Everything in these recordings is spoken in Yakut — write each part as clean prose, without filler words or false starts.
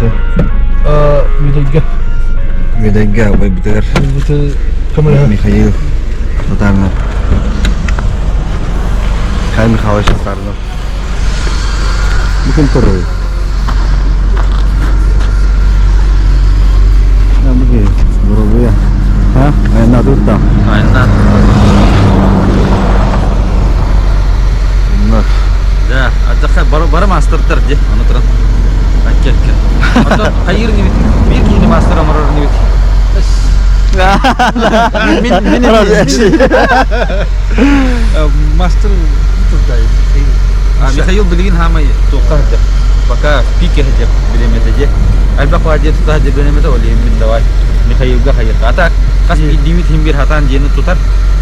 Ханна Үөдэйгэ. Үөдэйгэ убайбытыгар Михаил Татаринов. Михаил Михайлович Татаринов. Бу ким турар? Здоровые. А? Айна тут там. Айна. Да, аддахха бары бары маастардар ди, аны туран. Акке акке. Ото хайыр нибит, бир киһини маастар оҥорор нибит. Мин мин Мастер А Михаил билигин хаамай туохха сылдьар? Пока в пике сылдьар бириэмэтэ дии. Элбэх баадьа тута сылдьар бириэмэтэ ол иһин мин давай Михаилга хайыахха. А так хас биирдиибит иһин биир хатаан дьиэни тутар.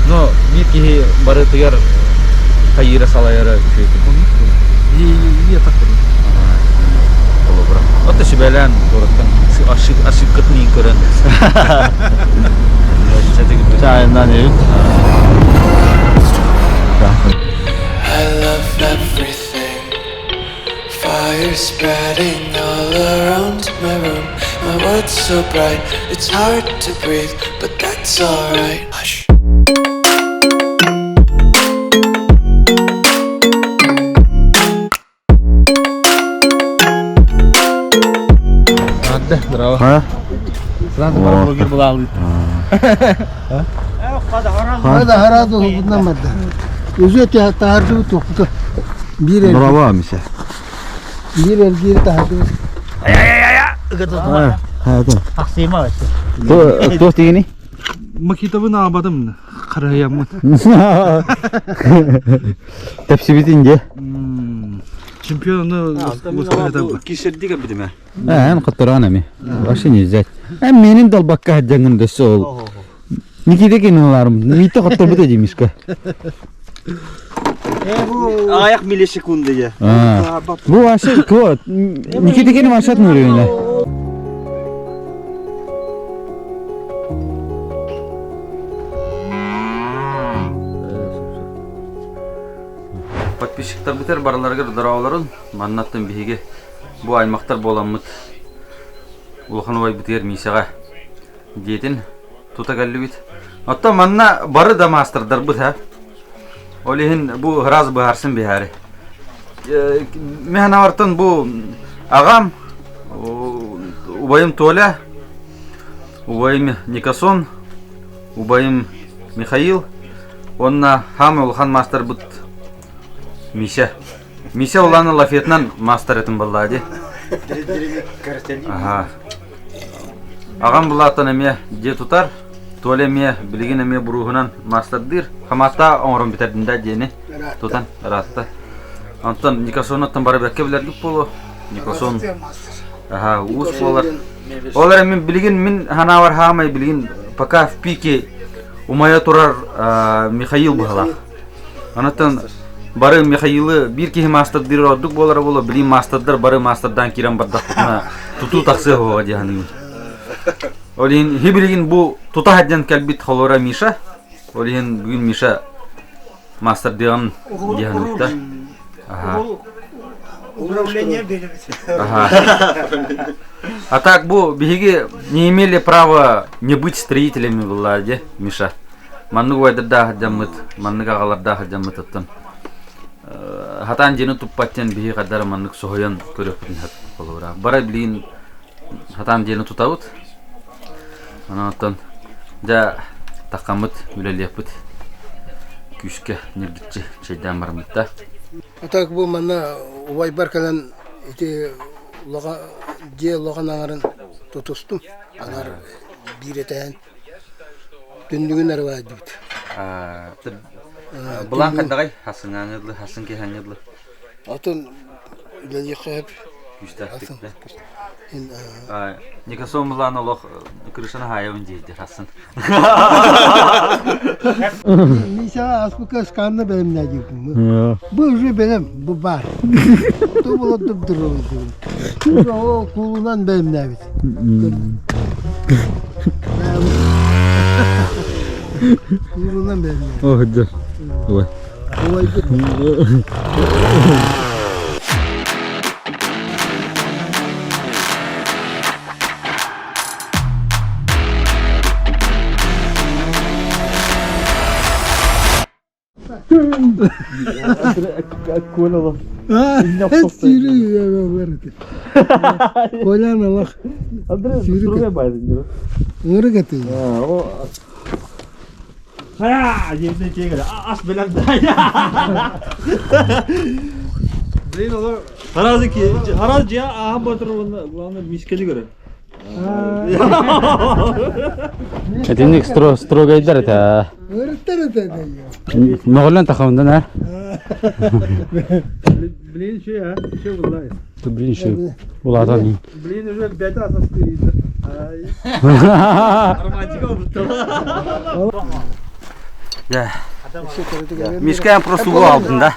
Но биир киһи барытыгар хайыыра салайара үчүгэй. Ийэ так Холобура. Ото сүбэлээн туораттан ошибкатын иин көрөн. Чайынан эбит. I love everything. Fire spreading all around my room. My world's so bright, it's hard to breathe, but that's alright. Hush. Адда, здорово. Ха? Сразу пара блогер была. Hadi herhalde bundan madde. Özü tahardı toptu. Bir el, Браво, Мися. bir el geri tahardı. Ha, ha, То, то тигини? Макитабын албатым. Караяммын. Тепсибитин де. Чемпионы Кишердига бидиме. Эн кыттыран эми. Вообще не взять. Эн менин далбакка хаджангын дөссө ол. Никиде киноларым. Мите кыттырбыт эди Мишка. Аяк миллисекунда я. Бу вообще ко Никита кени машат нурюна. Подписчиктар битер барыларыгар дороолорун маннаттан биһиги бу аймактар буоламмыт улахан убайбытыгар Мисаҕа диэтин тута кэллибит. Оттон манна бары да маастардарбыт ha. Ол иһин бу ыраас быһаарсын биһээри. Мин авартан бу аҕам, убайым Толя, убайым Никасон, убайым Михаил, уонна хаамай улахан маастарбыт Миша. Миша улаана лафетынан маастар этим буоллаа дии. Аха. Аҕам булааттан эмиэ дьиэ тутар, Толя эмиэ билигин эмиэ буруһунан маастардыыр. Хамааттаа оҥорон бүтэрдим да диэни тутан ыраатта. Онтон Никасоноттон бары бэркэ билэргит буолуо. Никасон аха уус буолар. Ол эрэн мин билигин мин ханаабар хаамай билигин пока в пике умайа турар Михаил быһалаах. Онтон бары Михаилы биир киһи маастардыыр ордук буолара буолуо, билигин маастардар бары маастардаан киирэн бардахпытына тутуу тахсыа суоҕа дии саныыбын. Ол иһин хи билигин бу тута сылдьан кэлбит холура Миша. Ол иһин бүгүн Миша маастардыаҕын дии саныыбыт Аха. Управление беребит. Ага. А так бу биһиги не имели права не быть строителями была, де, Миша. Маннык убайдардаах сылдьаммыт, маннык аҕалардаах сылдьаммыт оттон хатаан дьиэни туппаттан биһи хардара маннык соһуйан көрүөхпүтүн сөп холобура. Бара билигин хатаан дьиэни тутабыт. Онон оттон дьэ таххаммыт үлэлиэхпит күүскэ ньиргиччи чэйдээн бараммыт да. А так бу манна убайбар кэлэн ити улахан дьиэ улахан аҥарын тутустум. Аҥар биир этээһин түннүгүн арыбаайдыбыт. Былаан хайдаҕай? Хасыҥааҥыдлы, хасын киһаҥыдлы. Атын үлэлиэххэ сөп. Күүстээхтик да. Никасон былаан олох крышаны хаайабын диэйдир хасын. Миша аспыка сканна бэлэмнээ диэбитим. Бу уже бэлэм, бу баар. Ту болотуп дурабын диэбит. Ол куулунан бэлэмнээбит. Куулунан бэлэмнээбит. О, дьэ. Ой. Ой. Колян алах. Ырык эти. Блин, олор Харазы дьиэ ааһан батыр главное мискели көрөр. Этинник строгайдар это. Ырыттар это. Мөҕүллэн тахамдан а. Блин, şey ha, şey vallahi. Блин, еще улаатан. Блин, уже бэйэтэ асастыыр. Романтика Мишка просто уу алдым да.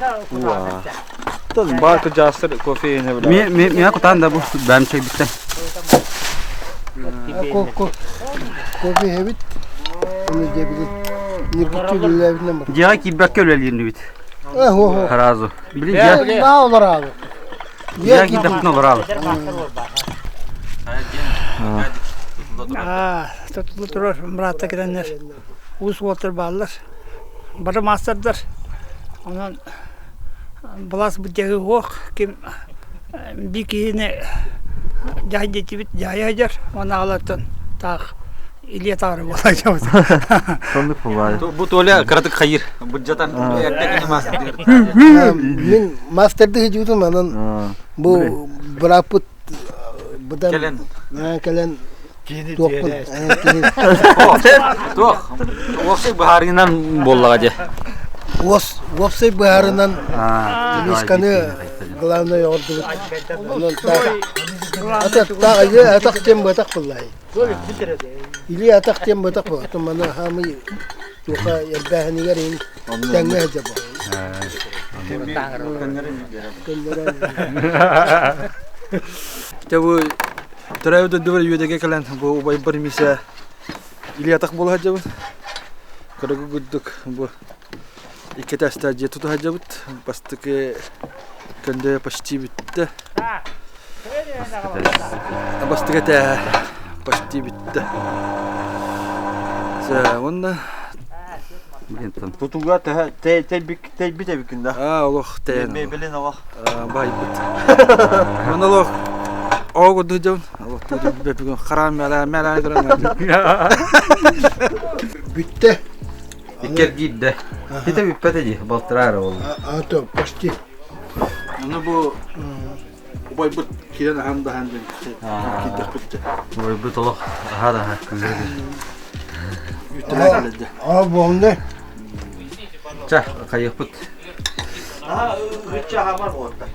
Бар кыжаастар кофе не билэр. Ми ми ми кутан да бу бэм чэй биттен. Кофе хэбит. Оны дебили. Ниргиччи үлэлээбитинэн бар. Дьиэҕэ киирбэккэ үлэлиирин бит. Э, хо-хо. Сразу. Блин, дьиэ На олораалы. дьиэҕэ киирдэхпинэ олораалы. Тутулла турар быраатта кэлэннэр уус уолтар бааллар. Бары маастардар. Онон былаас быдьаһыы суох. Ким биир киһини дьаһай диэтибит дьаһайа сылдьар. Уонна аҕалартан таах илии атаҕар буола сылдьабыт. Соннук бывает. Бу Толя кыратык хайыр. Быдьатан эрдэ кини маастардыыр. Мин маастардыы сылдьыбытым анан бу бырааппыт быдан Кэлэн. Кэлэн туохпун Туох. Уопсай быһаарыынан буоллаҕа дьэ. Уос уопсай быһаарынан мисканы главное оҕордубут. Онон таах таах атах диэн бытах буллай. Или атах диэн бытах бу. Мана хаамый туха эрбээһинигэр ин тэҥҥэ сылдьабы. Дьэ бу төрөөбүт дойдубар үөдэгэ кэлэн бу убайбар мисэ илии атах буола сылдьабын. Кыргы курдук бу икки этээстээх дьиэ тута сылдьабыт. Бастакы көндөйө почти бүттэ. Бастакы этээһэ почти бүттэ. Дьэ уонна Тутууга төһө тэйбит эбиккин да? Аа олох тэйэн Мебелин олох. Байбыт. Ман олох оого дужон олох бүгүн хараам мэлээ мэлээ туран Бүттэ. Иккэргиирдэ. Хите бүппэтэ дии, балтараа эрэ буолла. А то почти. Аны бу убайбыт киирэн аһан даһан диэн киирдэхпит. Убайбыт олох аһаа да аһаа. Үттэлээ кэлэлдэ. Аа буолна. Ча, хайыахпыт. Үччэ хамар буолта.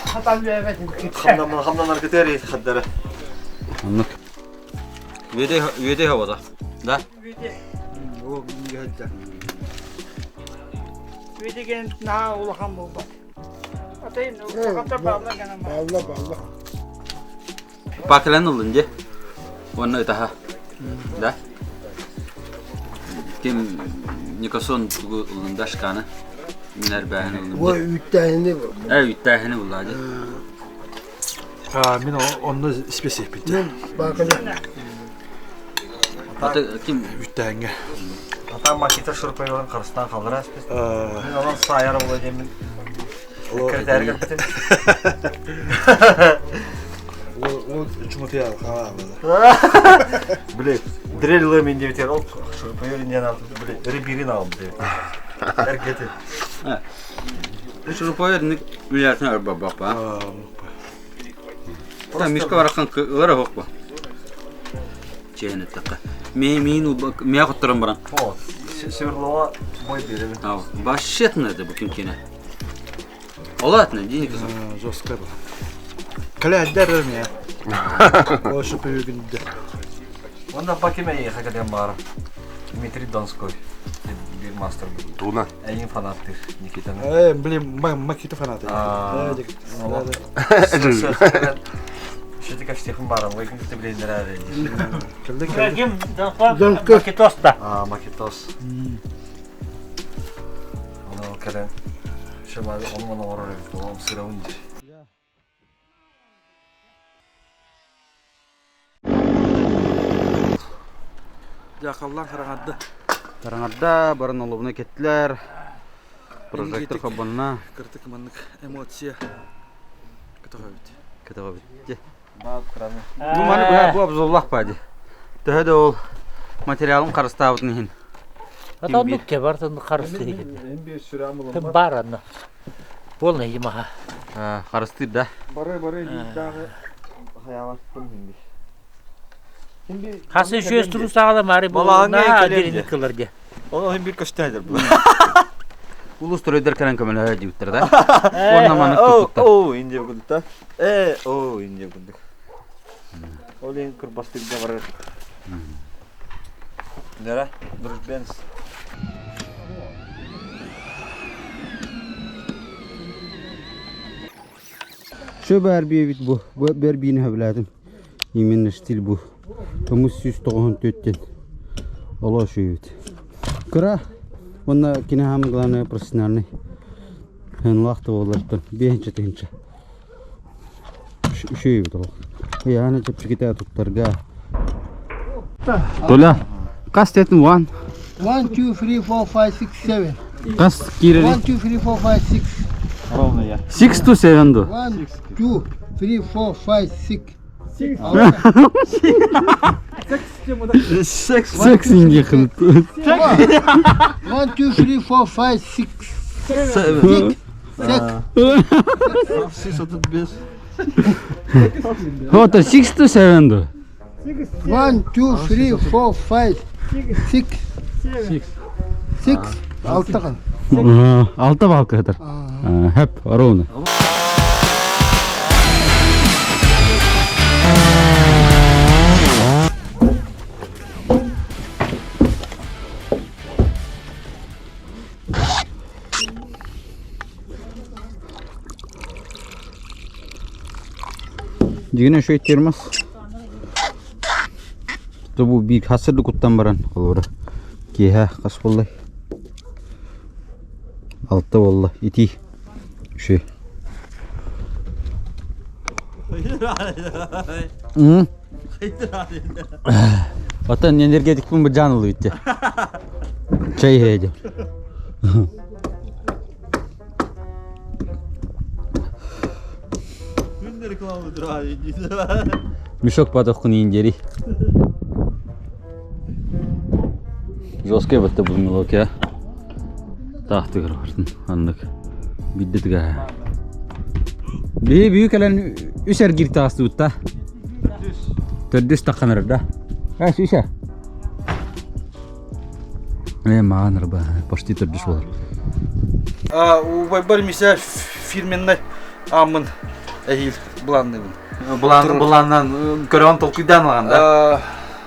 Хамнаман хамнанар кытары хаддара. Оннук. Үөдэй үөдэй хабата. Да? Ол иһэлдэ. Үөдэгэн наһаа улахан буолбат. Атайын улахантар бааллар гынан Баалла баалла. Пакелен ыллын дьэ. Уонна ытаһа. Да? Ким Никосон тугу ыллын да шканы. Мин эрбээһин ыллым. Бу үүттээһини Э, үүттээһини буллаа дьэ. Аа мин онно спесиппит. Баакана. Аты ким Үүттээҥҥэ. Ата макета шурпайылын харыстаан халлара аспыт. Мин онон саайар була диэммин кирдээри көрбүтүм. Ол чуматыял хаалаа. Блин, дрель лэмин диэбитигэр ол шурпайыр инньэн алты блин, рибирин аҕам диэбит. Эргети. Шурпайыр ник үлэтин арбабапа. Та мишка барахан ылара хокпа. Чээн эттэххэ. Миин миа хотторон баран. Вот, Северлова бой беребин. Башетна это бу кимкине. Олатна, денег Жесткая была. Каля дәрер я. О, шурпайыр Онда бакиме ехе кэлэн баар. Дмитрий Донской биир мастер Туна. Эйин фанаттыр Никитаны. Э, блин, макита фанаты. Шитика Штефан барам, вайкин ты блин нравится. Ким Донской. Макитоста. А, Макитос. Оны кэлэн шымады, оны оны орор эбит, ол сырабын дир. Дьэ, халлаан хараҥарда. Хараҥарда баран олобуна кеттилэр. Прожектор хобонна. Кыртык маннык эмоция көтөҕөбүт. Көтөҕөбүт. Бу маны быһа бу обзорлах бади. Төһө да ол материалын харыстаабытын иһин. Атаннык те бартын харыстыыр. Бар анна. Полный Ямаха. Харыстыыр да. Бары бары биирдээҕи хайаалаттым хинди. Хасы шөс туру саҕала мары Балаҕаҥҥа бу дирини кылар де. Оны хин бир көстөөдөр бу. Улус төрөйдөр кэлэн көмөлөһө диэбиттэр да. Уонна маннык туппуттар. Оо, инде курдук Э, оо, инде курдук. Ол ең кырбастыгда барар. Нера, дружбенс. Şu бәрбиэбит бу. Бу бэрбиини хөбүлээтим. Именно стиль бу. Көмүс 194-тен. Оло шүйбүт. Кыра уонна кини хаамын главное профессиональный. Хынлаах да буоллартан биэһинчэ тыһынча. Үчүгэй ол. Ыйааны чэпчэкитэ туттарга. Толя, хас тетин one? 1, 2, 3, 4, 5, 6, 7. Хас киирери? 1, 2, 3, 4, 5, 6. Ровно я. 6 to 7 ду. 1, 2, 3, 4, 5, 6. Секс инге хынт. 1, 2, 3, 4, 5, 6. Seven. 6. Вот 6 to 7 ду. 1, 2, 3, 4, 5, 6. 6. Алтаҕын. Алта балка хатар. Хеп, ровно. Дигине шөй термос. Бу биир хасырды куттан баран олора. Киэһэ хас буоллай? Алта буолла. Ити үчүгэй. Оттон энергетикпин быдьаан ылыы итти. Чэй иһээдим. Мешок потохкун иин диэри. Жесткий бытта бу мелок я. Таахтыгар бартын аннык. Бидде тыга. Биһи бүү кэлэн үс эргиир таастыбыт да. Төрдүс тахханар да. Э, сүүсэ. Э, маҕан арба, почти төрдүс болар. Убайбар мисэ фирменнай ааммын эһиил былаанныыбын. Былаан былааннан көрөн толкуйдаан ылаҕын да.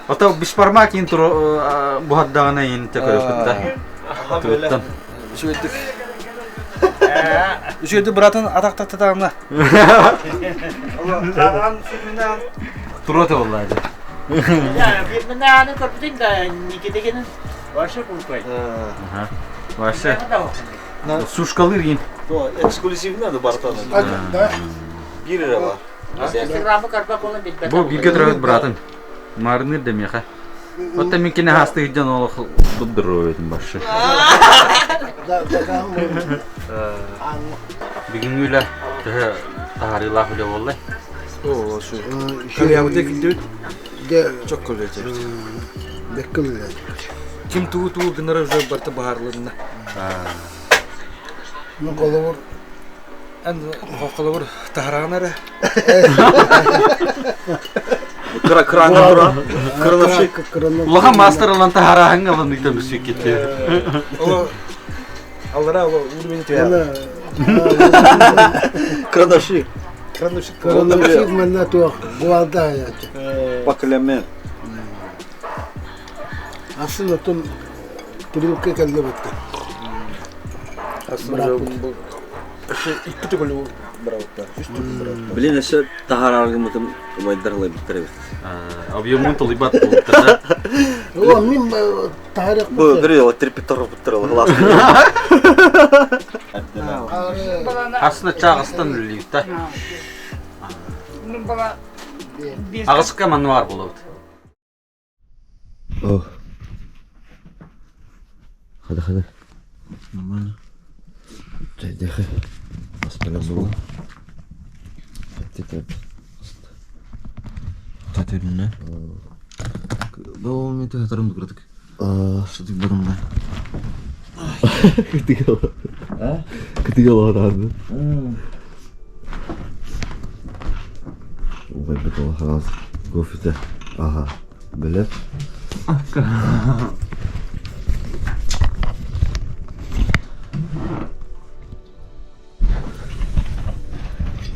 Ото бишпарма кин туру буһардаҕына иин те көрөккүт да. Туттан. Үчүгэйдик. Үчүгэйдик быратын атахтаттатаҕына. Аҕам фирменнай Туруота буолла дьэ. Фирменнай көрбүтүн да Никитигин вообще крутой. Вообще. Сушкалыр иин. Эксклюзивно да бартан. Да. Биир эрэ бар. Бу бииргэ төрөөбүт быраатым. Маарыныыр да миэхэ. Оттон мин кини хаастыы дьон олох дурдуруобутум баршы. Бүгүҥҥү үлэ төһө таһаарыылаах үлэ буоллай? Оо, şu. Калябыта килдибит. Чок көлүөтүбүт. Бэккэ үлэлээбит. Ким тугу-тугу гынара уже барыта баһаарылынна. Ну, холобур, Эн холобур таһараҕын эрэ. Кыра кыраҥа тура. Крановщик. Улахан маастар ылан таһарааһыҥ ылан ыйтан бүсүккетти. Ол аллара ол уровень түһэ. Крановщик. Крановщик. Крановщик манна туох буалда аячы. Паклемен. Асын отун Кириллка кэллэ бытта. Икки төгүл быраабыттар. Үс төгүл быраабыттар. Блин, өссө таһаараргыммытым убайдар ылайбыттар эбит. Объемун толуйбат буолуттар. О, мин таарык Бу бир терпит торпуттар ол глаз. Асына чаагыстан үллүүттэ. Аҕыска манна баар буолабыт. О. Хода хода. Нормально. Чайдыхы. Астана була. Татырына. Бу мен татырым кырдык. Шутик барымда. Кытыгала. Кытыгала атарды. Убай бит хагаз кофете. Ага. Билет.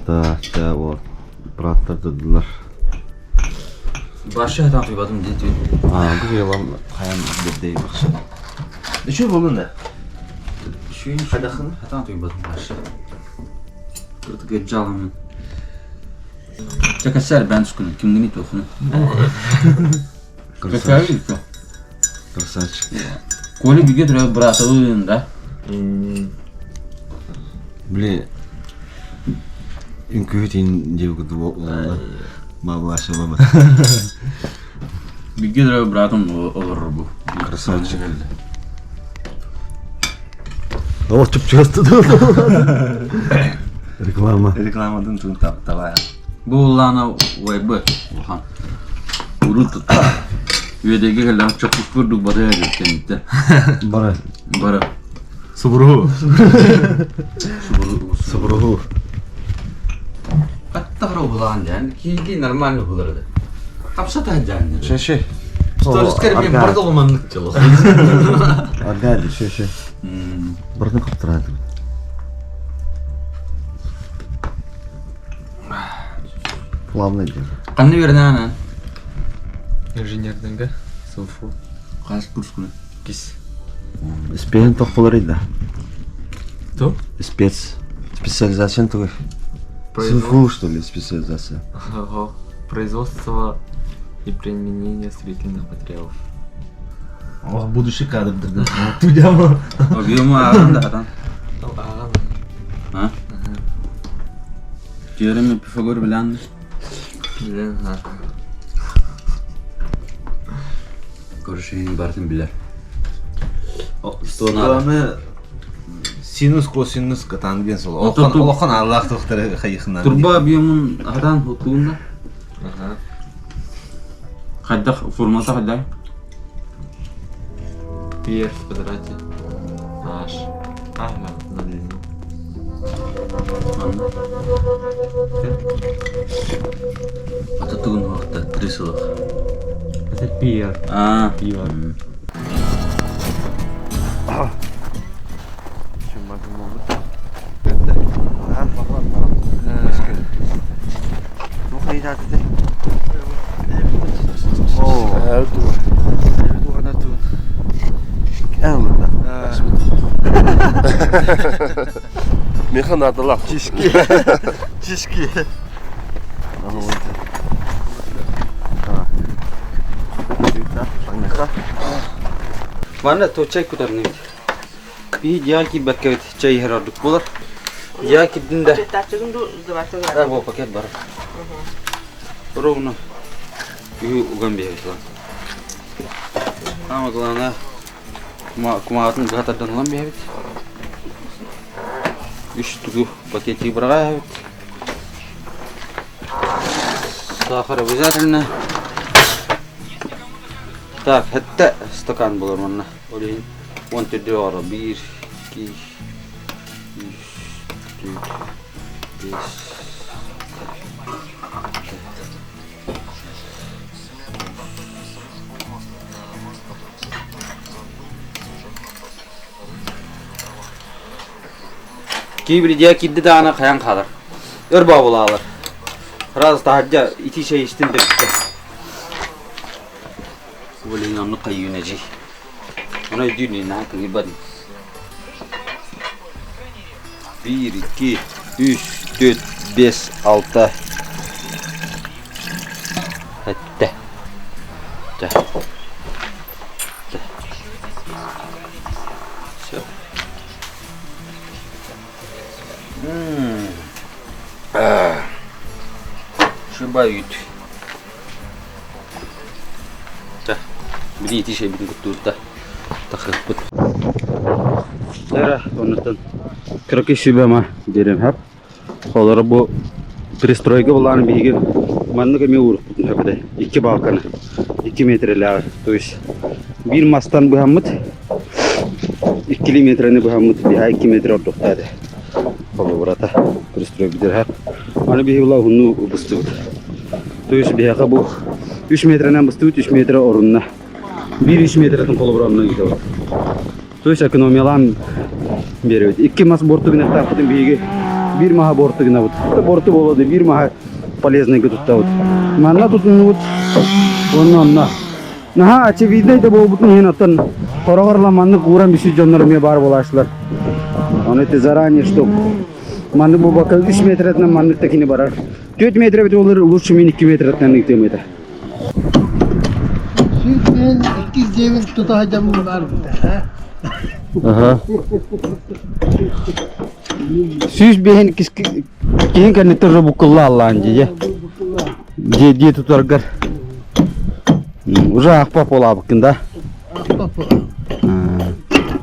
Так, да, вот. Браттар дедилер. Башы хатан туйбадым дейт. А, бу ялам хаян бирдей бакшы. Ничего болду да? Шүйін Хайдахын? Хатан туйбадым башы. Кырдык жаламын. Чакасар бен скун кимгини тохну. Красавчик. Красавчик. Коли биге дөрө братыбын да. Блин. Үҥкүүтин диэбит буолла. Баба мама. Биге дөрө братым олор бу. Красавчик. О, чуп-чугасты. Реклама. Рекламадан тун давай. Бу улаана вайбы улахан. Урут Үөдэгэ кэллэҕэ чоппус курдук батыа кэнниттэ. Бара. Бара. Субуру. Субуру. Субуру. Хатта булаан дьэн. Киһи нормально булар Тапса дьэн. Шеше. Сторискер мен бар долманнык жылы. Аргади, шеше. Бардын каптырады. Плавно идет. Канны берне ана. Инженерденге СУФУ. Кас курс күнү. Кис. Спеен тохполар ида. Кто? Спец. Специализация такой. СУФУ, что ли, специализация? Ага. Производство и применение строительных материалов. О, будущий кадр. Тудяма. Объема аган да атан. Ага. А? Теорема Пифагор билен. Билен, ха. Көрүшүн бартын билер. Что надо? Главное, синус, косинус, тангенс. Оту- Олохан Аллах тохтары хайыхынан. Турба объемун атан хутуунда. Ага. Хайдах формата хайдах. Пи в квадрате. H. Ага, на длину. Анда. Ата тугун вакытта 3 сылык. Это пи R. А, Пи R. Ну, хайдаты. Механ адылақ. Чишки. Чишки. Манна то чай кутарны бит. Би диал ки бәккә чай хәрардык булар. Я киддин дә. Да, бу пакет бар. Ровно. Үй уган бейсла. Ама главное кумаатын гатардан лам бит. Үч тугу пакетик барга бит. Сахар обязательно. Так, хәтта стакан булыр манна. Олин 1 2 3 1 2 3 4 5 Кибри дия кидди даана хаян халар. Өр бабулалар. Раз тахаджа ити şey истин депти. Блин, анны кайюнежи. Она дүйнү на кыйбад. 1 2 3 4 5 6 Хәтте. Жа. Жа. Всё. Шуба үйт. Жа. Били ити şey битин куттуутта. Тахыппыт. Тера оннуттан кыракый сүбэ-ама биэриэм сөп. Холоро бу пристройга былааны биһиги маннык эмиэ уурукпутун сөп этэ. Икки балканы, 2 метрэлээҕи. То есть биир мастан быһаммыт, иккилии метрэни быһаммыт, биһа 2 метр ордуктаа этэ. Холобурата пристрой бүтэр Аны биһи була уһуннуу быстыбыт. То есть биһиэхэ бу 3 метрэнэн быстыбыт, 3 метрэ орунна. Биир 3 метрэтин холобура онно ыытабыт. То есть экономиялаан биэрэбит. Икки мас борту гынахтаахпытын биһиги биир маһа борту гынабыт. Борту буолуо биир маһа полезныйга туттабыт. Манна тутуннубут уонна онно. Наһаа очевиднай да буолбутун иһин оттон хороҕор маннык ууран бүсүү дьоннор эмиэ баар буолааччылар. Ону ити заранее, чтоб маннык буолбакка 3 метрэтинэн маннык да кини барар. 4 метр эбит буолар лучше мин 2 метрэтинэн ыытыам этэ. Сүүрбэһин иккис дьиэбин тута сылдьаммын баарбыта. Аха. 105 киһин кэнниттэн уже буккулла аллаан дии. Дьиэ дьиэ тутаргар. Уже аахпап буолаабыккын да? Аахпап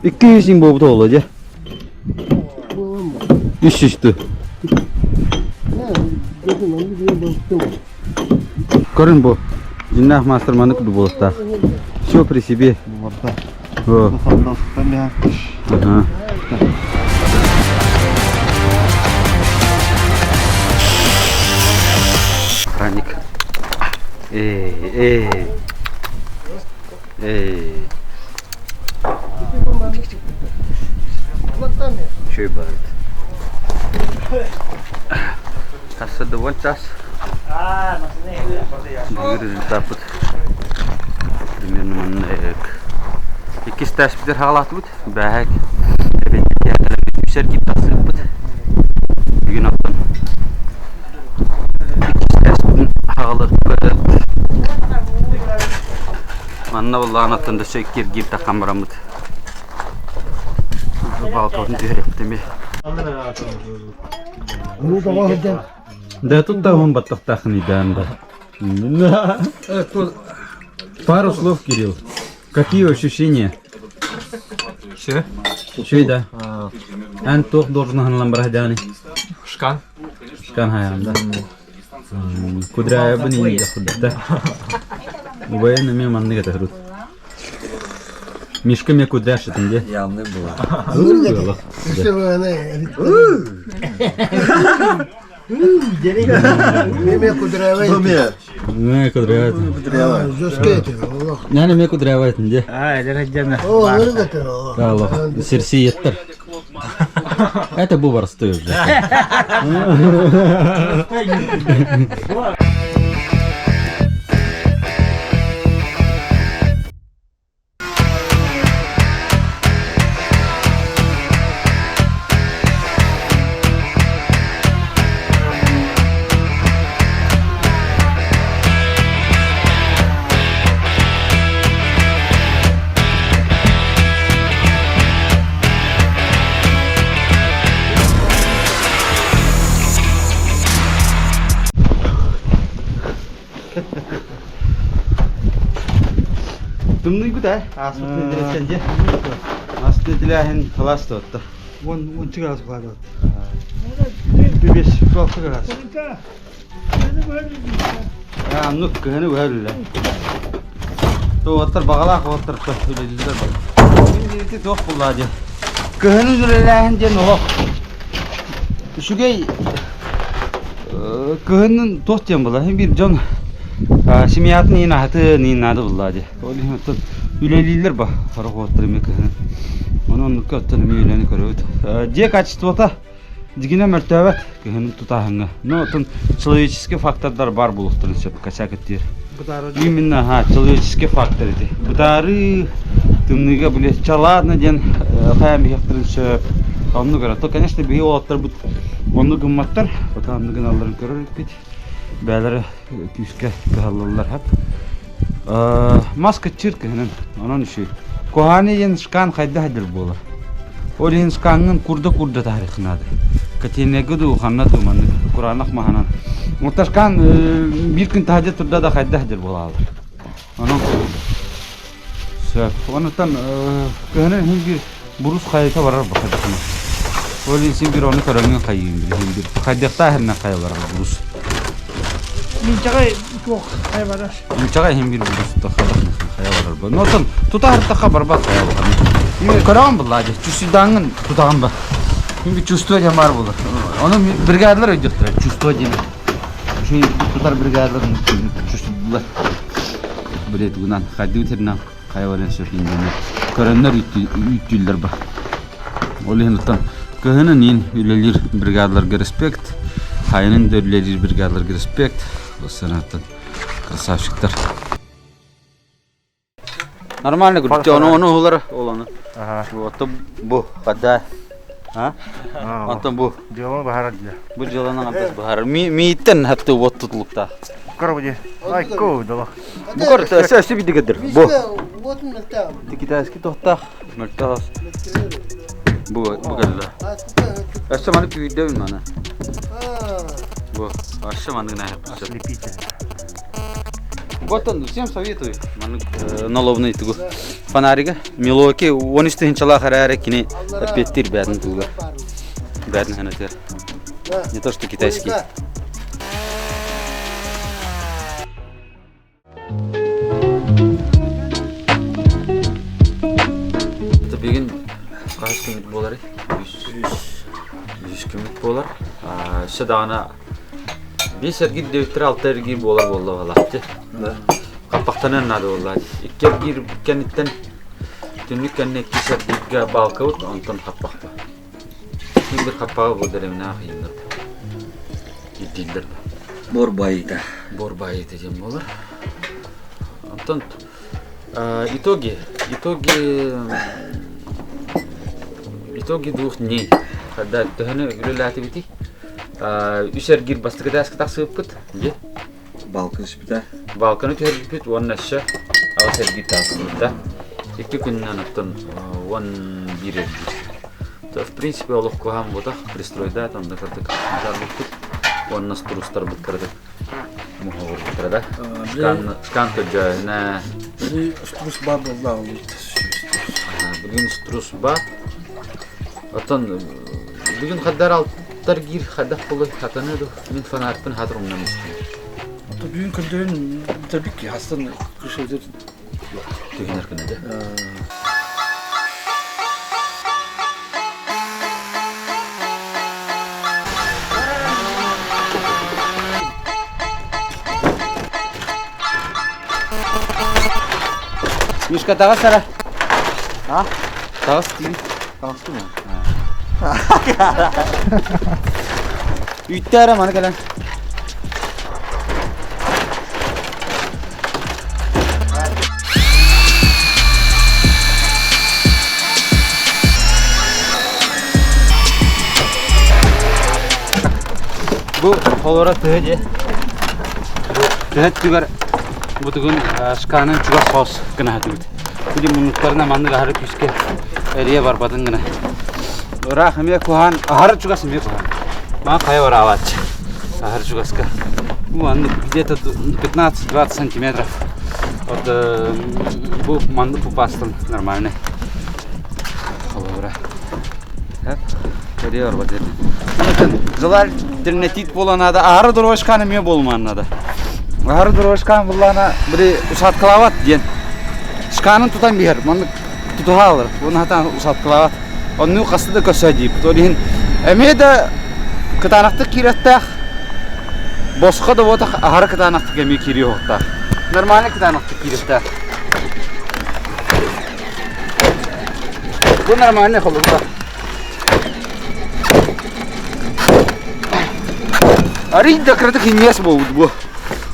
200 син буолбут оҕоло дьэ. 300 ту. Көрүн бу. Дьиннээх мастер маннык буолуохтаах. Все при себе. Ага. Охранник. Эй, эй. Эй. Үчүгэй барыт. Тахса уон час. Бүгүн результаппыт примерно маннык. Иккис этажпытыгар хаалаатыбыт. Бээһэк үс эргиир тахсыахпыт. Бүгүн оттон иккис этажпытын хаалыахпыт. Манна буоллаҕына оттон өссө икки эргиир таххан бараммыт. Балконун түһэриэхпит эмиэ. Да тут да он баттахтаахын идээн да. Пару слов, Кирилл. Какие ощущения? Все? Все, да. Эн туох должноһынан бараһдяны? Шкан. Шкан хайаан, да. Кудряябын иинде курдук Убайын эмиэ маннык этэ сырыт. Мишка мне кудряш этим де. Явный была. Меме кудрявый. Меме кудрявый. Няне ме кудрявый де. А, это О, это. Серсиеттер. Это был простой уже. Тымныйбыт ээ, ааспыт нэдиэлэттэн дьэ. Ааспыт нэдиэлээһин халаас туотта. 10 градус баар Бес 6 градус. Оннук кыһыны быһа үлэлээ. Уоттар баҕалаах уоттар үлэлииллэр бары. Мин диэки туох буллаа диэн. Кыһыны үлэлээһин диэн олох үчүгэй кыһынын туох диэн буолар. Биир дьон семьятын иин аһатын иин наада буллаа диye. Ол иһин оттон үлэлииллэр ба сорох уоттар эмиэ кыһынын. Ону оннукка оттон эмиэ үлэни көрөбүт. Дьиэ качествота Дьигинэ мөлтөөбөт кыһынын тутааһыҥҥа. Но оттон человеческий фактордар баар буолуохтарын сөп косяк эттиир. Именно ага, человеческий фактор ити. Бытаарыы тымныыга били чалаадна диэн хайаан биһиэхтэрин сөп. Оннук эрэ. То, конечно, биһи уолаттарбыт оннук гымматтар. Пока оннук гыналларын көрөр эбиппит. Бээлэрэ күүскэ кыһаллаллар хап. Мас кыччыыр кыһынын, онон үчүгэй. Куһааны диэн шкан хайдах эдэр буолар. Ол иһин шкаҥҥын курда-курда таһарыаххын наада. Котельнайга дуу, ханна дуу маннык кураанах маһынан. Оттон шкан биир күн таһырдьа турда да хайдах эдэр буолаалар. Онон сөп. Онуттан кыһынын иһин биир. Бурус хайыта барар бахадахына. Ол син бир ону көрөҥҥүн хайыын билиһин бир. Хайдахтаах эрнэ хайа барар бурус. Минчаҕай туох хайа барар. Минчаҕай иһин бир бурус тахадахына хайа барар бу. Нотон тутаһартаха барбат хайа барар. Көрөҕүн буллаа дьэ. Чувствуйдааҥҥын тутаҕын ба. Мин чувство диэн баар буолар. Ону бригадалар өйдүөхтэрэ. Чувство диэн. Үчүгэй тутар бригадалар чувствуйдулар. Билетугунан хайдыбыт сиринэн хайа баран сөп диэннэр көрөннөр үүттүүллэр ба. Ол иһин оттон кыһынын иин үлэлиир бригадаларга респект, хайынын да үлэлиир бригадаларга респект. Санааттан красавчиктар. Нормально говорит, ону ону уһулар ол ону. Оттон бу хада. А? Онтон бу. Дьыаланы баһарар дии. Бу дьыаланы антас баһарар. Мииттен хатты вот тутулукта. Короче, айко дала. Бу кор өссө өссө бидигедир. Бу. Ти китайский тохтах. Мөлтөх. Бу бу кэллэ. Өссө маны күйдөбүн маны. Бу өссө маны гына Вот всем советую. Маннык налобный тугу фонарига. Милоки 13 тыһынчалаах эрээри кини эппиэттиир бээтин тугуга. Бээтин ханатыар. Не то что китайский. Это бүгүн хаһыс күммүт буоларый? Үс күммүт буолар. Өссө даҕаны Биэс эргиир диэбиттэрэ алта эргиир буолар буолла баҕалаах. Хаппахтаныан наада буолла. Икки эргиир кэнниттэн түннүк кэннэ иккис эргииргэ баалкабыт, онтон хаппахпа. Биир хаппаҕы бу дэриэбинэҕэ хайыыллар. Ирдииллэр. Буор байыта. Буор байыта диэн буолар. Онтон итоги, итоги, итоги двух дней. Когда төһөнү үлэлээтибитий? Үс эргиир бастакы тааска тахсыбыппыт. Дьэ. Балкан түспүтэ. Балканы түһэрбиппит уонна өссө аҕыс эргиир тахсыбыта. Икки күнүнэн оттон 11 эргиир. То, в принципе, олох куһаан буотах, пристройдаат, онно кырдык бытаарбыппыт. Уонна струстарбыт кыратык муһугурбуттара да. Шкан, шкан көрдьөөһүнэ. Струс баар буолла Бүгүн струс баар. Оттон бүгүн хаддар алтар гир хадах булы хатаны ду мин фонарьпын хатыр умнан истим. Бүгүн көрдөрүн бүтэрбик ки хастан кышылдыр Түһүнэр күнэде. Мишка таҕыс ара. А? Таҕыс дии. Таҕысты ма? Үттэ ара маны кэлэн. Бу холоро тыһы дьэ. Бу тыһы түгэр бутугун шканын чугас хос гына хатыбыт. Били муннуктарына маннык аһары күүскэ эрийэ барбатын гына. Ыраах эмиэ куһаан, аһары чугас эмиэ куһаан. Маа хайа бараабааччы. Аһары чугаска. Бу маннык где-то 15-20 сантиметров. Вот бу маннык пупастан нормальный. Холобура. Эрийэ барбат Желательно буолан надо. Аһары дорожканы эмиэ буолумаан надо. Аһары дорожканы буллаана били усадкалаабат диэн. Шканын тутан биһэр. Маннык тутуһа алар. Уонна хатаан усадкалаабат. Оннук хаста да көрсө диибит. Ол иһин эмиэ да кытаанахтык киирэттээх. Босхо да буотах аһары кытаанахтык эмиэ киириэ уохтаах. Нормально кытаанахтык киирэттээх. Бу нормальный холобура. Арый да кыратык иҥиэс буолбут бу.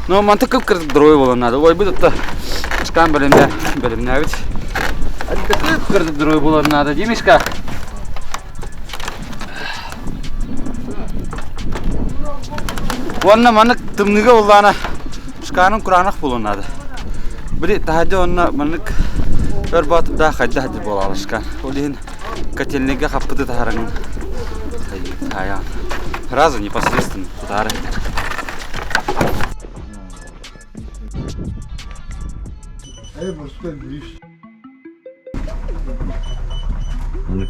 Но мантык кып-кыратык дорой буолан надо. Ой, бу да шкан бэлэмнэ бэлэмнээбит. Арый да кып-кыратык дорой буолан надо. Димишка. Уонна маннык тымныыга буоллаана шканым кураанах буолуон наада. Били таһырдьа уонна маннык өр боотурдаах хайдах хайдах буолаҕа шкан. Ол иһин котельныйга хаппыты таһараҥын таайаҕын. Сразу непосредственно тутаары.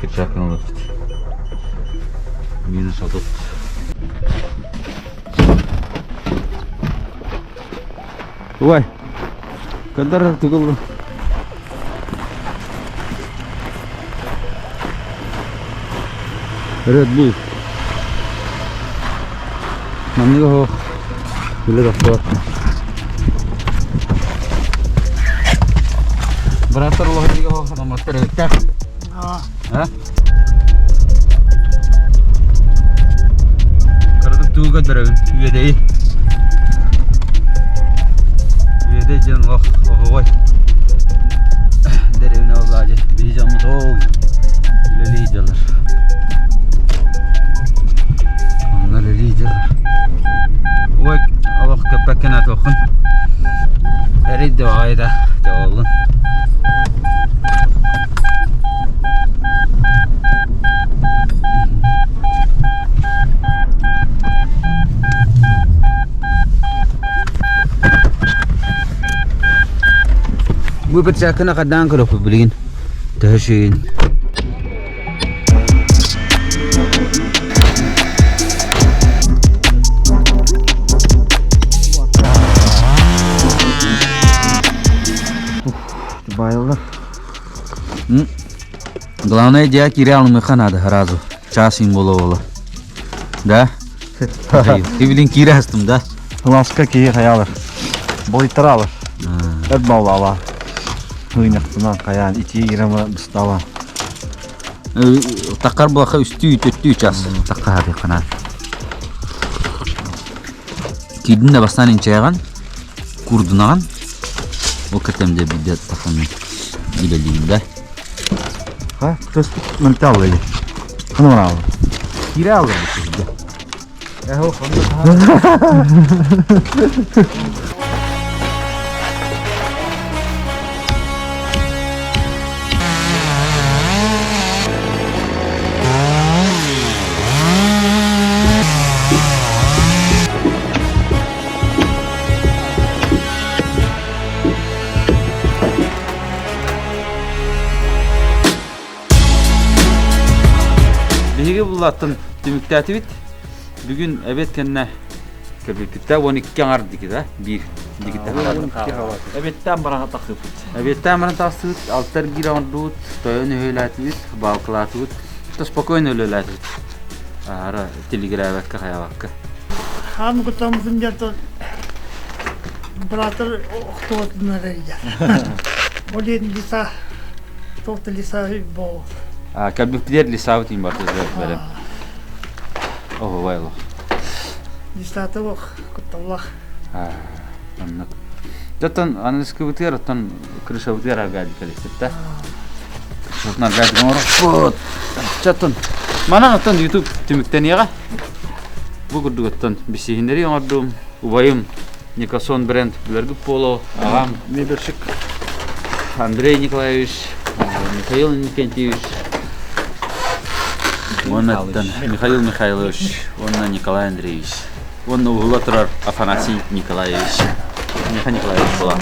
перчатканы ылыппыт. Минус 30. Ой, Кадар тугул. Red Bull. Манныга хоох үлэ тохтоот. Бырааттар улахан хоох наматтар эбиттэр. А? Кыратык тугу көрдөрөбүн? Үөдэйи. Үөдэй диэн олох оһуобай. Дэриэбинэ буоллаҕа дьэ. Биһи дьоммут ол үлэлии сылдьаллар. Онно үлэлии сылдьаллар. Ой, олох көппөккө наатуоххун. Эрий да баҕайы да, дьэ буоллун. Бу перчатканы хадаан көрөкпүт билигин. Төһө шүйін. Байыллар. Главное, дьэ киирэ алымыха надо сразу. Час им буола-буола. Да? Ты билин киирэ астым, да? Ласка киһи хайалар. Болиттаралар. Эт баллала. Хыйнахтынан хайаан итии ирама быстала. Таккар буолаха үстүү, төттүү час. Такка хатыххана. Киирдин да бастаан инчэйэҕин, курдунаҕын. Ол кэтэмдэ биирдэ тахсан үлэлиибин да. Ха, көспүт мөлтө алла Ханы бараалы. Киирэ алла бу Биһиги буллаттан түмүктээтибит. Бүгүн эбиэт кэннэ кэбиппиттэ 12 аҥар дики да биир дикиттэ Эбиэттээн баран тахсыппыт. Эбиэттээн баран тахсыбыт, алтар гир оҥордубут, тойон өһүөлээтибит, баалкылаатыбыт, то спокойно үлэлээтибит. Аара тилигирээбэккэ хайаабакка. Хаан кутаммытын дьонтон быраатар охтубатыннар эрийдэ. Ол иһин лиса туох да лиса боо. Кэлбиппитигэр лисабыт иин барда бэлэм. Оһуобай олох. Лисата ох кутталлах. Оннук. Оттон аныскыбытыгар оттон крышабытыгар аргаадик кэлиэхпит да. Крышабытын аргаадик оҥороппут. Оттон манан оттон YouTube түмүктэниэҕэ. Бу курдук оттон бисиһиннэри оҥордум. Убайым Никосон бренд билэргит буолуо. Аҕам Мебельщик Андрей Николаевич, Михаил Иннокентьевич, уонна Михаил Михайлович, уонна Николай Андреевич. Уонна уһула турар Афанасий Николаевич. Миха Николаевич була.